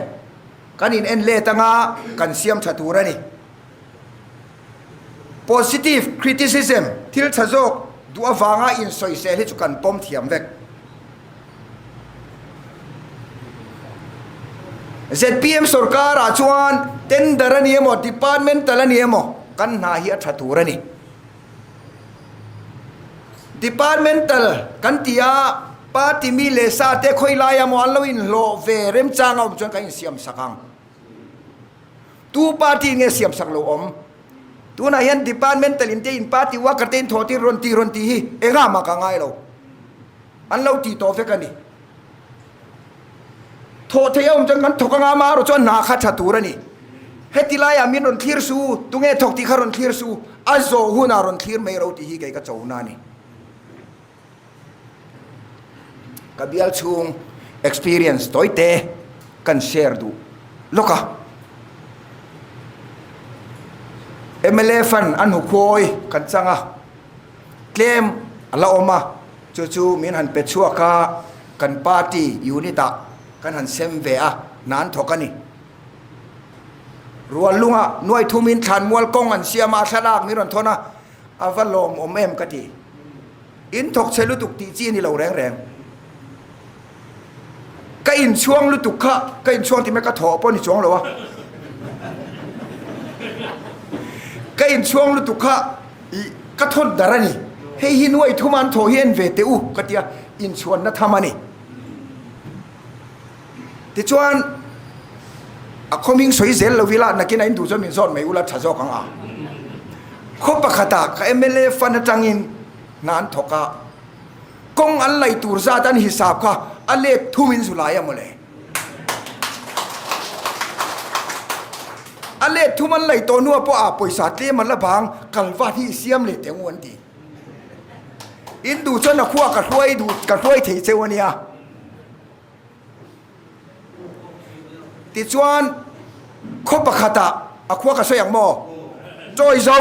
[SPEAKER 2] Kan in en let anga kan siam tha tur a ni. Positive criticism, thil tha zawk duh avanga insawisel hi chu kan pawm thiam vek. Zpm sorkarah chuan tender a ni emaw, departmental a ni emaw kan hna hi a tha tur a ni. Departmental kan ti a, party mi leh sa te khawi laia maw an lo inhlawh ve remchang a awm chuan kan insiam sak ang. Tu party nge siam sak lo awm? Tunah hian departmental in te in party worker te in thawh tir rawn ti rawn ti hi engah mah ka ngai lo. An lo ti tawh vek a ni. Thawh theih a awm chuan kan thawk anga ama erawh chuan hna kha tha tur a ni. Heti laiah min rawn thlir su, tunge thawk tih kha rawn thlir su, a zawh hunah rawn thlir mai ro tih hi kei ka cho na a ni. Ka bial chhung experience tawite kan share duh lawk a. Mla fund an hmu khawi kan chang a, tlem a la awm a, chu chu min han pe chhuak a, kan party unit ah kan han sem ve a, hna an thawk a ni. Rual lunga nuai thumin thlanmual kawng an siam a, a thlalak min rawn thawn a, a va lawmawm em ka ti. In thawk chhe lutuk tih chi a ni lo reng reng. Ka inchhuang lutuk kha, ka inchhuang tih mai ka thawh pawh a ni chuang lo a. Ka inchhuang lutuk kha i ka thawt dar a ni. Hei hi nuai thum an thawh hi en ve teh u ka ti a, inchhuanna tham a ni. Tichuan, a khaw hming sawi zel lo ila, nakin a in duh chuan min zawt mai ula tha zawk ang a. Khaw pakhatah ka mla fund atangin hna an thawk a, kawng an laih tur zat an hisap kha a let thum in zu lai a mawle. A let thum an laih tawh hnuah pawh a pawisa tlem an la bang, kalvat hi i siam leh teh u an ti. In duh chuan a khua ka hruai duh ka hruai thei cheu a nia. Tichuan khaw pakhatah a khua ka sawi ang maw? Chawi zo.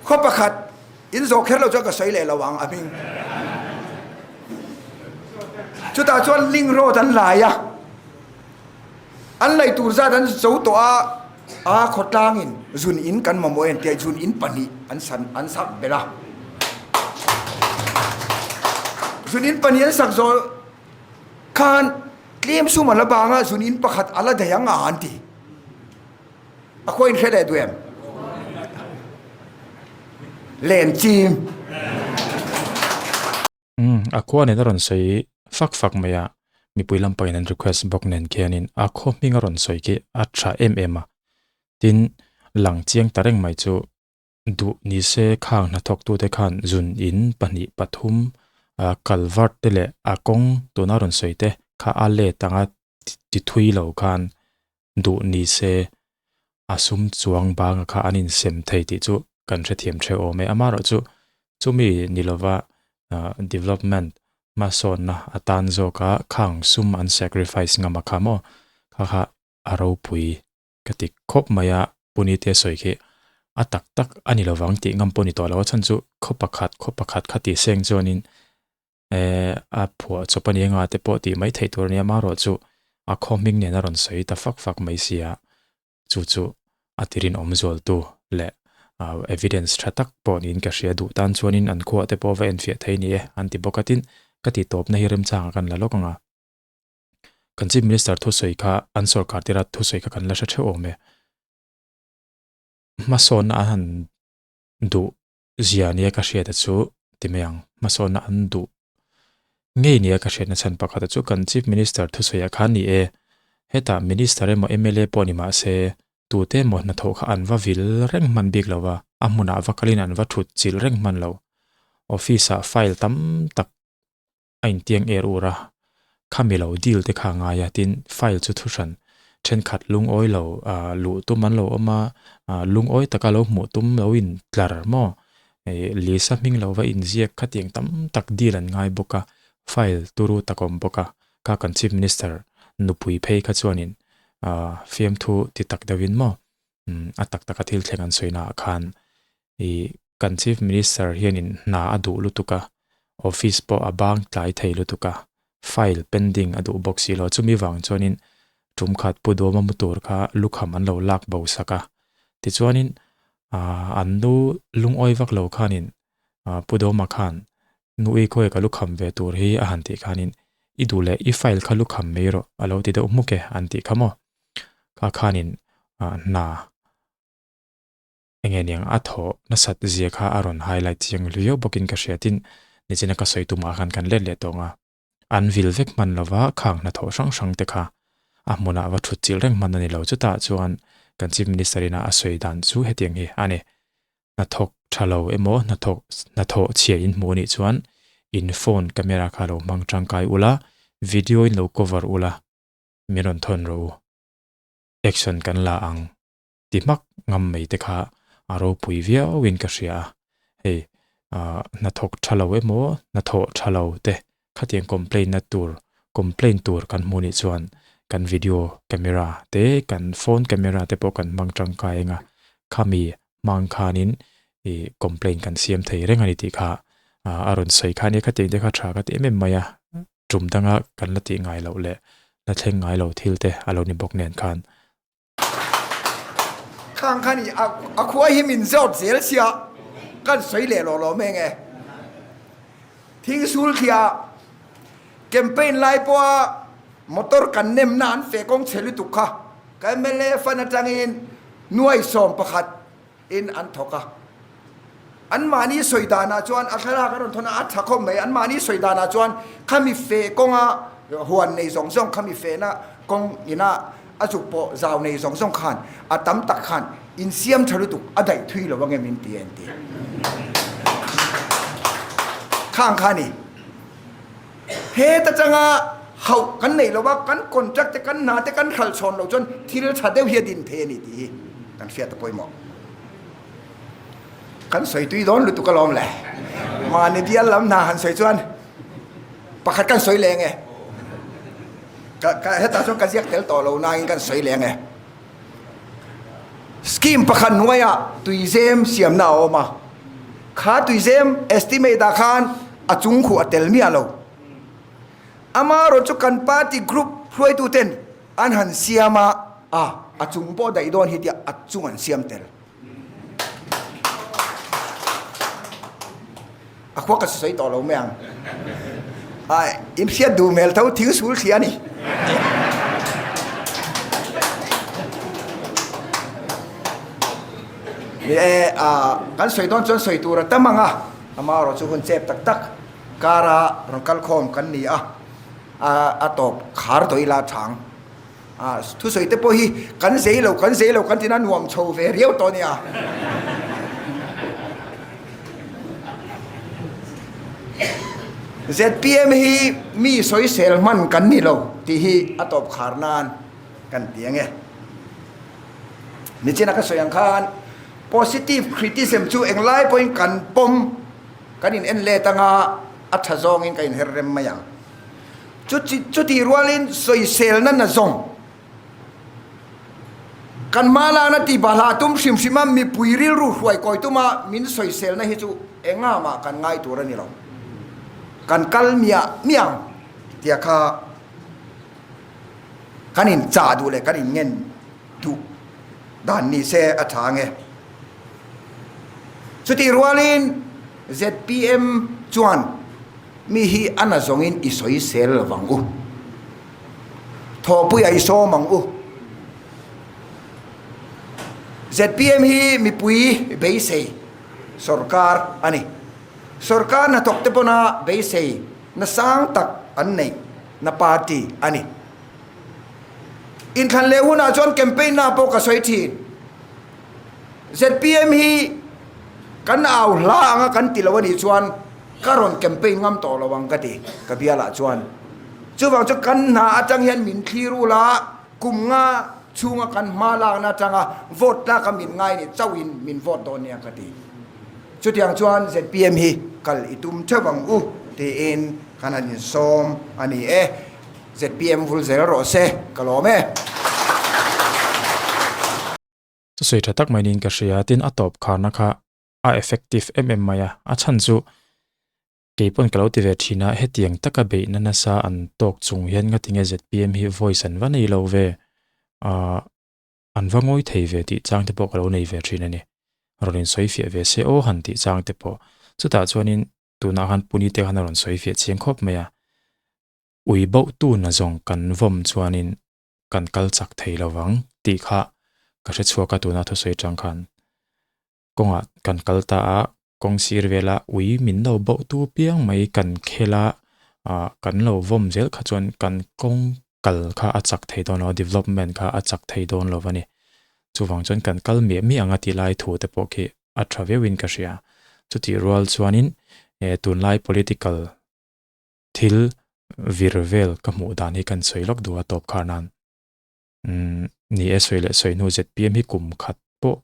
[SPEAKER 2] Khaw pakhat in zawh kher lo chuan ka sawi leh lo ang a hming. Chutah chuan link road an lai a. An lei tur zat an zo tawh a, a khawtlangin zun in kan mamawh en tia zun in pahnih an san an sak belh a. Zun in pahnih an sak zawh khan tlem sum a la bang a, zun in pakhat a la daih ang a an ti. A khaw in hre leh duh em? Len chim.
[SPEAKER 1] Umm, a khua nen a rawn sawi fak fak mai a, mipui lampangin an request bawk nen khianin a khaw hming a rawn sawi khi a tha em em a. Tin, lang chiang ta reng mai chu duh ni se khang hnathawktute khan zun in pahnih pathum culvert te leh a kawng tuna rawn sawi te kha a let anga ti thui lo khan duh ni se a sum chuang banga kha an insem thei tih chu kan hrethiam theuh awm e. Amaherawhchu chumi ni lova development hmasawnna atan zawka khang sum an sacrifice ngam a kha maw kha kha a ropui ka ti khawp mai a, Punite sawi khi a tak tak a ni lovang tih ngam pawh ni tawh lo a chhan chu khaw pakhat khaw pakhat kha tih seng chuanin Eh, a phuah chawp a ni anga te pawh tih mai theih tur a nia, amaherawhchu a khaw hming nen a rawn sawi ta fak fak mai sia, chu chu a ti rinawm zualtu leh evidence tha tak pawh niin ka hria duh tan chuanin an khuah te pawh va enfiah thei ni e an ti bawk a, tin. Ka tih tawpna hi remchangah kan la lawk ang a. Kan Chief Minister thusawi kha an sorkar tira thusawi kha kan la hre theuh awm e. Hmasawnna an han duh zia nia ka hriata chu ti mai ang. Hmasawnna an duh ngei nia ka hriatna chhan pakhata chu kan Chief Minister thusawiah khan ni e. Hetah Minister emaw mla pawh ni mah se tute emaw hnathawh kha an va vil reng hman bik lo va, a hmunah va kalin an va thut chilh reng hman lo. Office-ah file tam tak a intiang er ur a, khami lo deal te kha a ngai a, tin file chu thu hran thenkhat lungawi lo ah luh tum an lo awm a, ah lungawi taka lo hmuh tum lo in tlar maw ih lisa hming lo va inziak khatiang tam tak deal an ngai bawk a, file turu tak a awm bawk a, kha kan chief minister nupui phei kha chuanin ah fiamthu ti tak deuhin maw a tak taka thil thleng an sawi naah khan ih kan chief minister hianin hna a duh lutuk a, office pawh a bang tlai thei lutuk a, file pending a duh bawk si lo, chumi vang chuanin tum khat pu Duama mu tur kha lukham an lo lak bo sak a, tichuanin ah an nu lungawi vak lo khanin ah pu Duama khan nui khawi ka lukham ve tur hi a han tih khanin i duh leh i file kha lukham mai rawh a lo ti deuh hmuk e an tih kha maw kha khanin ah hna enge niang a thawh nasat zia kha a rawn highlight chiang riau bawkin ka hria tin nichina ka sawi tumah khan kan let leh tawh ang a an vil vek hman lova khang hnathawh hrang hrang te kha a hmunah va thut chilh reng hman a ni lo chutah chuan kan chief minister ina a sawi dan chu hetiang hi a ni hnathawk tha lo emaw hnathawk hnathawh chhia in hmuh anih chuan in phone camera kha lo hmang tangkai ula video in lo cover ula min rawn thawn rawh u action kan la ang. ti hmak ngam mai te kha a ropui viau in ka hria a, hei ah hnathawk tha lo emaw hnathawh tha lo te khatiang complaint na tur complaint tur kan hmuh nih chuan kan video camera te kan phone camera te pawh kan hmang tangkai eng a, khami hmang khanin ih complaint kan siam thei reng a ni tih kha ah a rawn sawi kha a nia khatiang te kha tha ka ti em em mai a, tum danga kan la tih ngai loh leh la thleng ngai lo thil te a lo ni bawk nen khan.
[SPEAKER 2] Khang khan i a khua hi min zawt zel sia kan sawi leh lawh lawm eng e. Thingsul thlia campaign lai pawha motor kan nemna an feh kawng chhe lutuk kha ka mla fund atangin nuai 11 in an thawk a. Anmahni sawi danah chuan a thlalak a rawn thawn a, a tha khawp mai. Anmahni sawi danah chuan khami feh kawnga huan nei zawng zawng, khami fehna kawng ina a zuk pawh zau nei zawng zawng khan a tam tak khan insiam tha lutuk a daih thui lo ange min ti a inti. Khang kha a ni. Heta changa hauh kan neih lo a, kan contract te kan hna te kan hralh chhawn loh chuan thil tha deuh hi a din thei a ni tih hi kan hriat a pawimawh. Kan sawi tui dawn lutuk alawm le. Mahni bial lam hna han sawi chuan pakhat kan sawi leh ang e. Ka ka hetah chuan ka ziak tel tawh lo nain kan sawi leh ang e. Scheme pakhat hnuaiah tuizem siamna a awm a, kha tuizem estimate ah khan a chung khuh a tel miah lo. Amaherawh chu kan party group hruaitu ten an han siam a, a a chung pawh daih dawn hi tia a chung an siam tel. A khua ka sawi tawh lo mai ang. Ai, in hriat duh hmel tho thing sul thli a ni. Ni e, a kan sawi dawn chuan sawi tur a tam ang a, amaherawh chu hun chep tak tak kara rawn kal khawm kan ni a, a tawp khar tawh ila chang. A thusawi te pawh hi kan zei lo kan zei lo kan tina nuam chho ve riau tawh nia. ZPM hi mi sawisel hman kan ni lo tih hi a tawp khar nan kan ti ange. Nichina ka sawi ang khan positive criticism chu englai pawhin kan pawm kan in en let anga a tha zawngin ka inher rem mai ang. Chutih rualin sawiselna na zawng kan hma lana tih bahlah tum hrim hrim a, mipui rilru hruai kawi tuma min sawiselna hi chu enga mah kan ngai tur a ni lo. Kan kal miah miah ang tia kha kan inchah duh leh kan inngen duh dan ni se a tha ang e. Chutih rualin zpm chuan. Mi hi a na zawngin i sawi sel lo vang u. Thawhpuiah i sawm ang u. Zpm hi mipui beisei sorkar a ni. Sorkar hnathawk te pawna beisei na sang tak an neih na party a ni. Inthlan leh hunah chuan campaign na pawh ka sawi thin. Zpm hi kan au hla anga kan ti lo a nih chuan ka rawn campaign ngam tawh lo ang ka ti ka bialah chuan. Chuvang chu kan hna atang hian min thlir ula kum nga chhunga kan hma lakna atanga vote tlaka min ngai nih chauhin min vote dawn nia ka ti. Chutiang chuan zpm hi kal i tum theuh ang u tiin kan han insawm a ni e. Zpm vul zel rawh se, ka lawm e.
[SPEAKER 1] Thusawi tha tak mai niin ka hria, tin a tawp kharna kha a effective em em mai a, a chhan chu kei pawn ka lo ti ve thin a, hetiang taka beihna nasa an tawk chung hian ngatinge zpm hi voice an va nei lo ve, ahh an va ngawi thei ve tih chang te pawh ka lo nei ve thin a ni, rawn insawi fiah ve se aw han tih chang te pawh, chutah chuanin tunah khan Puni te khan a rawn sawi fiah chiang khawp mai a. Ui bauh tu na zawng kan vawm chuanin kan kal chak thei lo vang tih kha ka hre chhuak a tuna thusawi atang khan kawngah kan kal ta a, kawng sir vela ui min lo bauh tu piang mai kan khel a, ah kan lo vawm zel kha chuan kan kawng kal kha a chak thei dawn lo a, development kha a chak thei dawn lo a ni. Chuvang chuan kan kal miah miah ang a tih lai thu te pawh khi a tha viauin ka hria. Chutih rual chuanin eh tunlai political Thil vir vel ka hmuh dan hi kan sawi lawk duh a tawp khar nan. Umm ni e sawi leh sawi hnu zpm hi kum khat pawh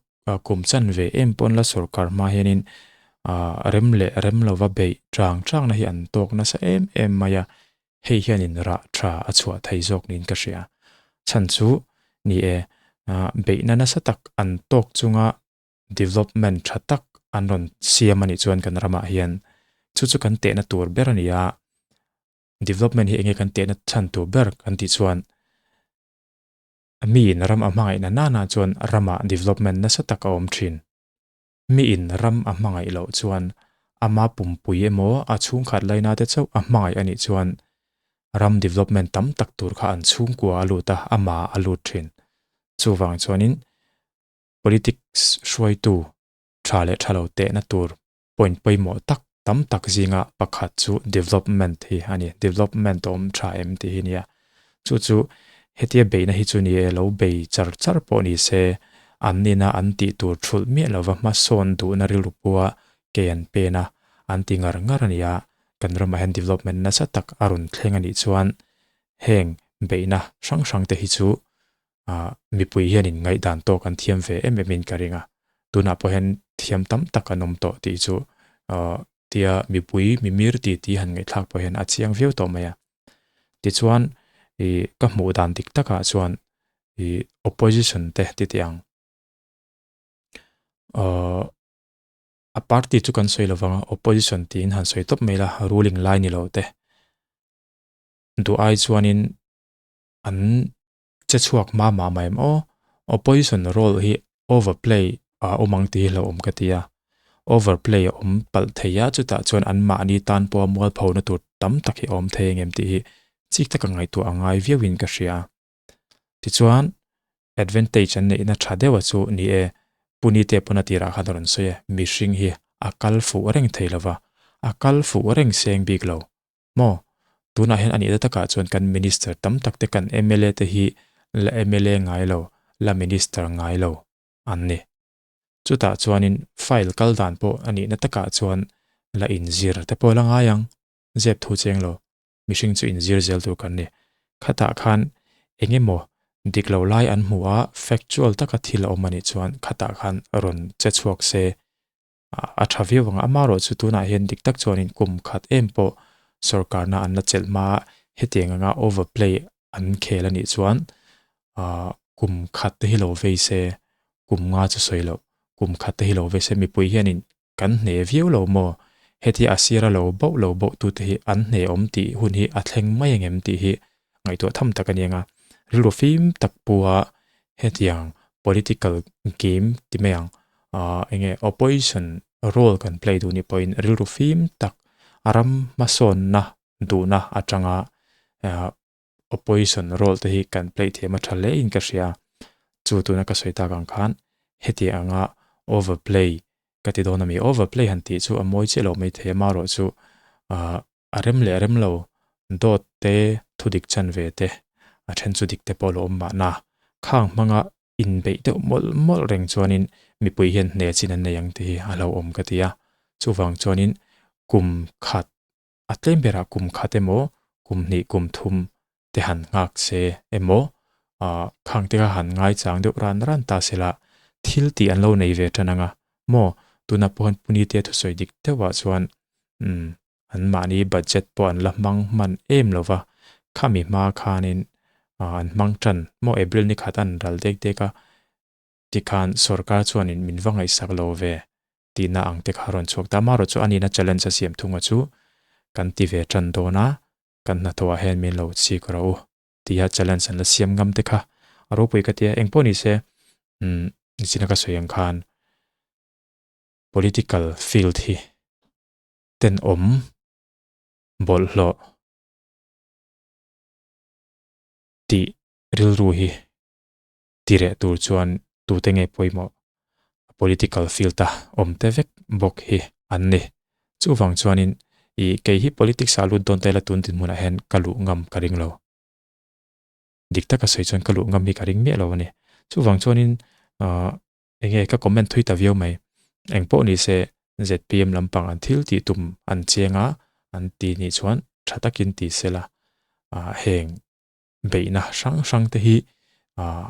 [SPEAKER 1] kum chan ve em pawn la sorkar hma hianin ah rem leh rem lova beih chang changna hi an tawk nasa em em mai a, hei hianin rah tha a chhuah thei zawk niin ka hria. Chhan chu ni e ah beihna nasa tak an tawk chunga development tha tak an rawn siam a nih chuan kan ramah hian chu chu kan tehna tur ber a ni a, development hi enge kan tehna chhan tur ber kan tih chuan miin ram a hmangaihna nana chuan ramah development nasa tak a awm thin. Miin ram a hmangaih loh chuan ama pumpui emaw a chhungkhat laina te chauh a hmangaih a nih chuan ram development tam tak tur kha an chhungkua a lut a, ama a lut thin. Chuvang chuanin Politics hruaitu tha leh tha lo tehna tur point pawimawh tak tam tak zinga pakhat chu development hi a ni. Development a awm tha em tih hi nia. Chu chu hetia beihna hi chu ni e, lo bei char char pawh ni se, an nina an tih tur thulh miah lova hmasawn duhna rilru pua ke an pen a, an ti ngar ngar a ni a. Kan ramah hian development nasa tak a rawn thleng a nih chuan heng beihna hrang hrang te hi chu ah mipui hianin ngaihdan tawk an thiam ve em em in ka ring a, tunah pawh hian thiam tam tak an awm tawh tih chu ah tia mipui mimir ti tih han ngaihthlak pawh hian a chiang viau tawh mai a. Tichuan ih ka hmuh dan dik takah chuan ih opposition te ti teh ang ah a party chu kan sawi lovang a opposition tiin han sawi tawp mai la ruling lai ni lo te duh ai chuanin an che chhuak hma mah mah em aw, opposition role hi over play a awm ang tih hi hlauhawm ka ti a, over play a awm palh thei a chutah chuan an mahni tan pawha mualphona tur tam tak hi a awm thei ang em tih hi chik taka ngaihtuah a ngai viauin ka hria. Tichuan advantage an neihna tha deuha chu ni e, Punite pawn a tirah khan a rawn sawi e, mihring hi a kal fuh reng thei lova, a kal fuh reng seng bik lo. Maw? Tunah hian a nihna takah chuan kan Minister tam tak te kan mla te hi la mla ngai lo, la Minister ngai lo an ni. Chutah chuanin file kal dan pawh a nihna takah chuan la inzir te pawh la ngai ang, zep thu cheng lo, mihring chu inzir zel tur kan ni. Khatah khan eng emaw dik lo lai an hmu a, factual taka thil a awm a nih chuan khatah khan rawn che chhuak se a tha viau ang a, amaherawh chu tunah hian dik tak chuanin kum khat em pawh sorkarna an la chelh hma a, hetiang anga over play an khel a nih chuan ah kum khat te hi lo vei se, kum nga chu sawi loh, kum khat te hi lo vei se mipui hianin kan hne viau lo maw, heti a sira lo bauh lo bauh tute hi an hne awm tih hun hi a thleng mai ang em tih hi ngaihtuah tham tak a ni ang a, rilru fim tak pua hetiang political game ti mai ang ah eng nge opposition role kan play duh ni pawhin rilru fim tak a Ram hmasawnna duhna atanga opposition role te hi kan play thiam a tha hle in ka hria. Chu tuna ka sawi tak ang khan heti anga overplay ka ti dawn a mi. Overplay han tih chu a mawi chiah lo maithei a, marawh chu a rem leh rem lo dawt te thudik chan ve te a then chu dik te pawh lo awm mahna khang hmanga inbeih deuh mawlh mawlh reng chuanin mipui hian hne chin an nei ang tih hi a lo awm ka ti a. Chuvang chuanin kum khat a tlem berah kum khat emaw kum hnih kum thum te han nghak se emaw ah khang te kha han ngaichang deuh ran ran ta se la thil tih an lo nei ve tan ang a maw tunah pawh hian Punite thusawi dik deuhah chuan umm an mahni budget pawh an la hmang hman em lo va khami hma khanin ah an hmang tan maw April ni khat an ral dek dek a tikhan sorkar chuanin min va ngaihsak lo ve tihna ang te kha a rawn chhuak ta. Amaherawhchu a nihna challenge a siam thunga chu kan ti ve tan dawn a, kan hnathawhah hian min lo chik rawh u tia challenge an la siam ngam te kha a ropui ka tia. Engpawh ni se umm nichina ka sawi ang khan political field hi tenawm bawlhhlawh tih rilru hi ti reh tur chuan tute nge pawimawh political field a awm te vek bawk hi an ni. Chuvang chuanin ih kei hi politics ah lut dawn ta ila tun dinhmunah hian ka luh ngam ka ring lo. Dik taka sawi chuan ka luh ngam hi ka ring miah lo a ni. Chuvang chuanin ah enge ka comment thui ta viau mai. Engpawh ni se zpm lampang an thil tih tum an chiang a an ti nih chuan tha takin ti sela ah heng beihna hrang hrang te hi ah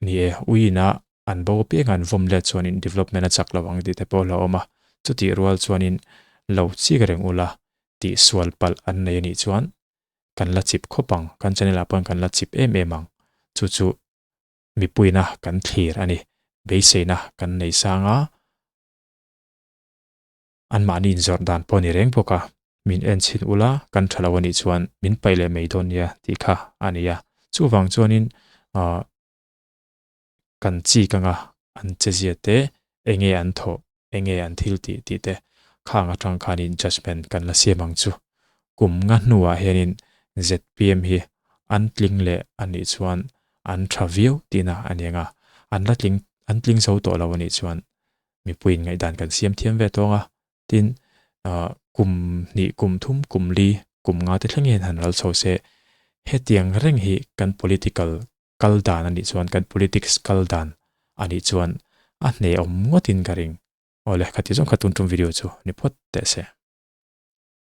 [SPEAKER 1] ni e uiin a an bo apiang an vawm let chuanin development a chak lo ang tih te pawh a awm a chutih rual chuanin lo chik reng ula tih sual palh an nei anih chuan kan la chip khawp ang kan channel ah pawh kan la chip em em ang chu chu mipuina kan thlir a ni beiseina kan nei sang a. Anmahni inzawrh dan pawh a ni reng bawk a, min en chhin ula kan tha lo a nih chuan min paih leh mai dawn nia tih kha a ni a. Chuvang chuanin ah kan chik anga an chezia te enge an thawh enge an thil tih tih te khang atang khanin judgement kan la siam ang chu. Kum nga hnuah hianin zpm hi an tling leh a nih chuan an tha viau tihna a ni ang a, an la tling an tling zo tawh lo a nih chuan mipuiin ngaihdan kan siam thiam ve tawng a, tin ah kum hnih kum thum kum li kum nga te thleng hian han ral chho se hetiang reng hi kan political kal dan a nih chuan kan politics kal dan a nih chuan a hnehawm ngawtin ka ring. Awle khati zawng kha tun tum video chu ni phawt teh se.